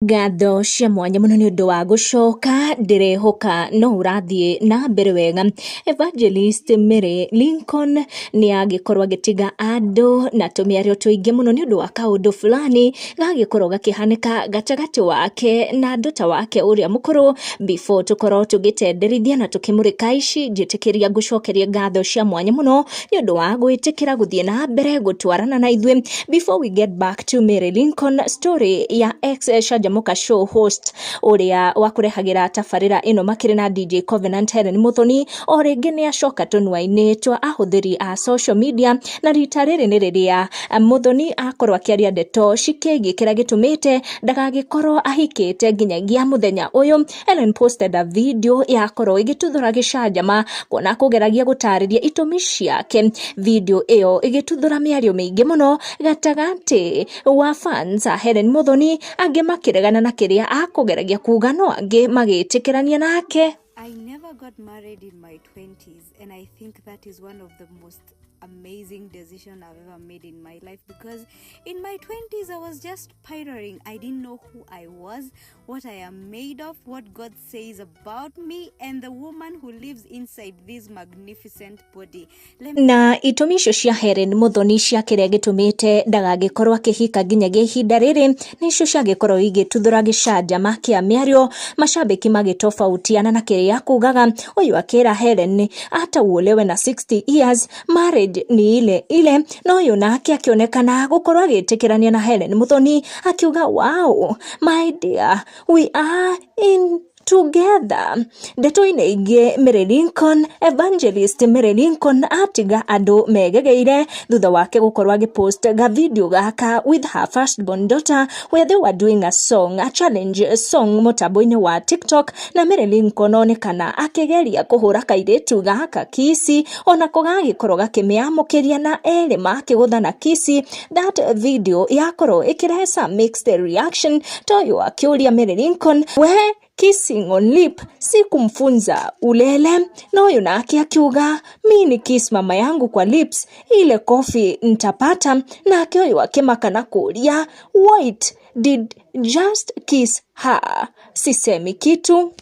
Ngatho cia mwanya mũno nĩ ũndũ wa gũcoka, ndĩrehoka no ũrathiĩ na mbere wega. Evangelist Mary Lincoln nĩ agĩkorwo agĩtiga andũ na tũmĩario tũingĩ mũno nĩ ũndũ wa kaũndũ fulani gagĩkorwo gakĩhanĩka gatagatĩ wake na ndota wake ũrĩa mũkũrũ. Before tũkorwo tũgĩtenderithia na tũkĩmũrĩka ici, njĩtĩkĩria ngũcokerie ngatho cia mwanya mũno nĩ ũndũ wa gwĩtĩkĩra gũthiĩ na mbere gũtwarana na ithuĩ. Before we get back to Mary Lincoln story ya ex Canjamũka Show host ũrĩa wakũrehagĩra tabarĩra ĩno makĩrĩ na DJ Covenant Helen Muthoni, o rĩngĩ nĩ acoka tũnua-inĩ twa ahũthĩri a social media, na rita rĩrĩ nĩ rĩrĩa Muthoni akorwo akĩaria ndeto cikĩgiĩ kĩrĩa gĩtũmĩte ndagagĩkorwo ahikĩte nginyagia mũthenya ũyũ. Helen posted a video yakorwo ĩgĩtuthũra gĩcanjama kuona kũgeragia gũtarĩria itũmi ciake. Video ĩyo ĩgĩtuthũra mĩario mĩingĩ mũno gatagatĩ wa fans a Helen Muthoni, angĩ makĩregana na kĩrĩa akũgeragia kuga, no angĩ magĩtĩkĩrania nake. I never got married in my 20s, and I think that is one of the most amazing decision I've ever made in my life, because in my 20s I was just pioneering. I didn't know who I was, what I am made of, what God says about me, and the woman who lives inside this magnificent body. Let me Na itũmi icio cia Helen Muthoni cia kĩrĩa gĩtũmĩte ndagagĩkorwo akĩhika nginyagia ihinda rĩrĩ nĩcio ciagĩkorwo igĩtuthũra gĩcanjama kĩa mĩario, macambĩki magĩtofautiana na kĩrĩa kugaga. Ũyũ akĩra Helen hata uolewe na 60 years, marriage ni ile ile, na ũyũ nake akĩonekana gũkorwo agĩtĩkĩrania na Helen Muthoni akiuga, "Wow, my dear, we are in together." Ndeto-inĩ ingĩ, Mary Lincoln, Evangelist Mary Lincoln atiga andũ megegeire thutha wake gũkorwo agĩpost ga video gaka with her firstborn daughter where they were doing a song, a challenge song mũtambo-inĩ wa TikTok, na Mary Lincoln onekana akĩgeria kũhũra kairĩtu gaka kiss, onako gagĩkorwo gakĩmĩamũkĩria na erĩ makĩgũthana kiss. That video yakorwo ĩkĩrehe some mixed reaction, toyo akĩũria Mary Lincoln, "We, kissing on lip si kumfunza ulele?" Na huyu nake akiuga, "Mi ni kiss mama yangu kwa lips, ile kofi ntapata." Nake huyu akĩmaka na kũria, "Wait, did just kiss her? Sisemi kitu."